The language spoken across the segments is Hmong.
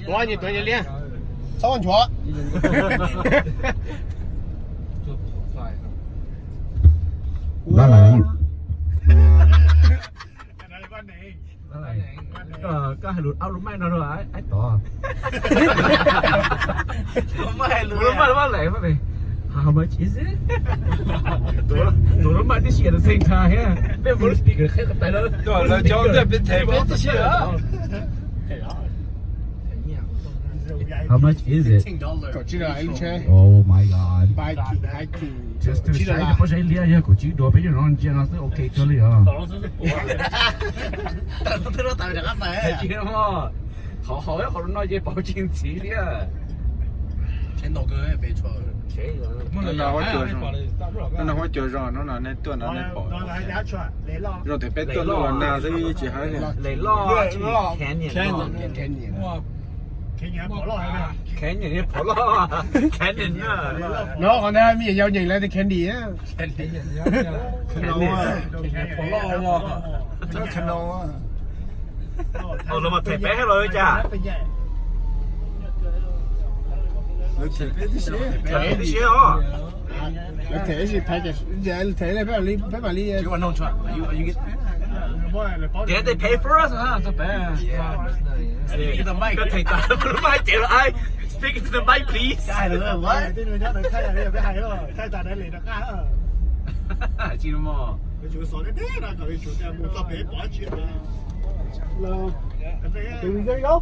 Tuav nyias tuav nyias liab. Txhob nchuav. Koj hais lus Au Lus Maij no rau Aib Tov. Lus Maij, lus Maij, lus Maij. How much is it? Lus Maij tib si at the same time. Peb English speaker qheb qhov tais lawm. Lawv cov ntawd peb them peb tib si. How much is it? Kaum tsib dollar. Oh my god. Just to save pob zeb liab yog kaum tsib dollar peb cov no ntsia no xwb ok kawg li os. Qhov haus qhov no ces pauv tsis ntxiv thiab. No huab cua zoo, no nej tuaj no nej pom. Zoo tias peb tuaj luaj los nag xwb tsis hais li. Lej loj, canyon, canyon, canyon, canyon. No qhov ntawd me nyuam yaus nyeem lawv tias candy. Lawv mas them peb thiab los cas? Them tib si os. Them li peb mam li. Did they pay for us? Koj them tas lub mic ces, I speak to the mic please. Tsis mog. Hello. Here we go.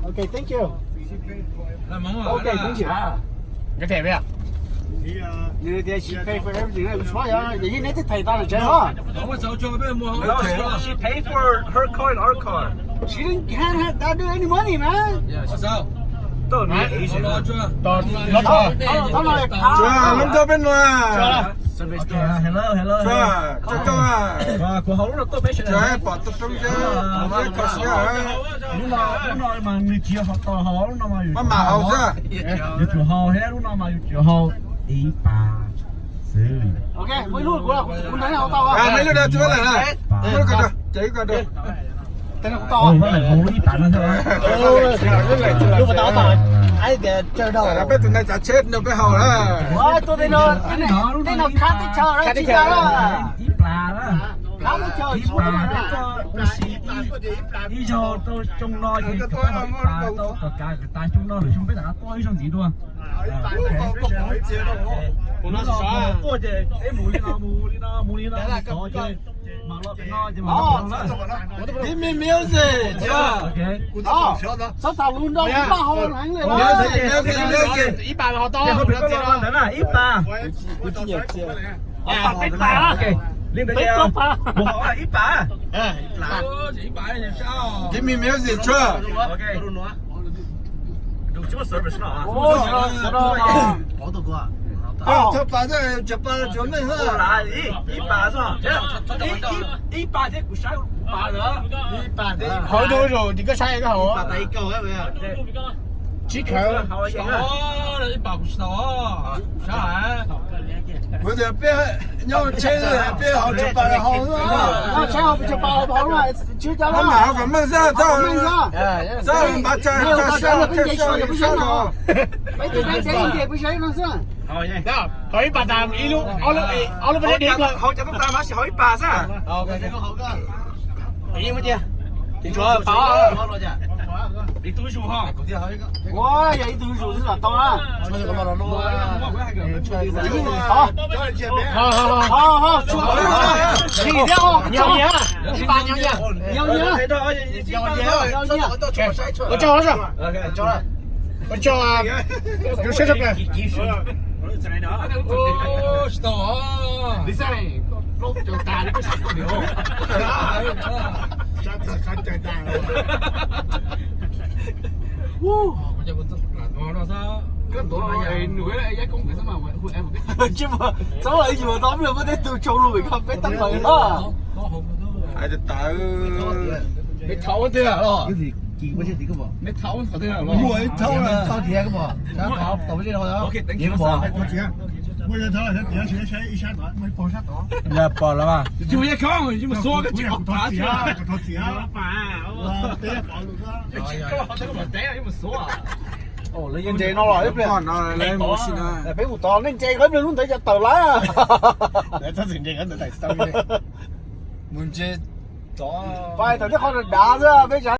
Okay, thank you. Okay, thank you. Nws tias she pay for everything, nws tsis paub yog yog nej twb them tau lawm tsev os. She pay for her car and our car. She didn't, can't have, not do any money, man. Tau no, tau no, tau no. Hello, hello, hello. Kuv haus lub no tuaj peb sawv daws pom tau zoo, kho siab. Lub no, lub no mas nws tsis yog hauv tau haus, lub no mas yus mam haus xwb. Yus tsum haus thiab, lub no mas yus tsum haus ib pas xwb. Ok, muaj ib lub kuv, kuv ntawd haus tau. Muaj ib lub no tsis muaj lawm na. Muaj ib lub ko, ces ib ko. Vaj Leem haus lub ib pas no xwb. Lub pas tau tau. Peb tus neeg tsav tsheb no peb haus na. Tej no khab teb chaws, khab teb chaws. Ib pas na. Ib pas peb tuaj ua si ib zaug rau xyoo no ces ib pas tau tom kav tas xyoo no lwm xyoo peb rov qab tuaj ib zaug ntxiv dua. Tuaj ces peb mus li no, mus li no, mus li no, mus tod ces mam los pem no ces mam los pem no. Give me music. Txhob tham lus nroo, kuv pab haus heev li. Ib pas haus tau, ntawd na, ib pas. Peb pas, peb pas, ib pas. Give me music, Trump. Ib pas, ib pas thiab kuv saib kuv pas lawm. Haus ib zaug ces koj saib koj haus. Tsib kawg. Ib pas kuv tsis tau. Kuv tias peb nyob tsheb peb haus tsis pas haus. Nyob tsheb haus tsis pas haus, tsis ua cas. Mam haus kom meej xwb, txhob npav tsawg, txhob siab, txhob siab. Haus ib pas tas ib lub, ob lub, ob lub peb lub, haus cov tub tas mas sis haus ib pas xwb. Ib tug zus ho. Ua yog ib tug zus xwb los tau na. Ua tsaug, ua tsaug. Txhob yuav tau mloog muaj tej tug tsoo lus vim koj peb teeb meem na. Hais tawv, peb thaum ua twg los? Peb thaum ua qhov twg los? Muaj ib thaum tau tiag koj pom. Yog pom los mas. Lawv yeej ntses no los ib pliag. Peb mus tod nej ntses nqaib pliag lub ntawd cov tawm lawm. Mus ntses, pais thaum tej qhov dav xwb peb tsav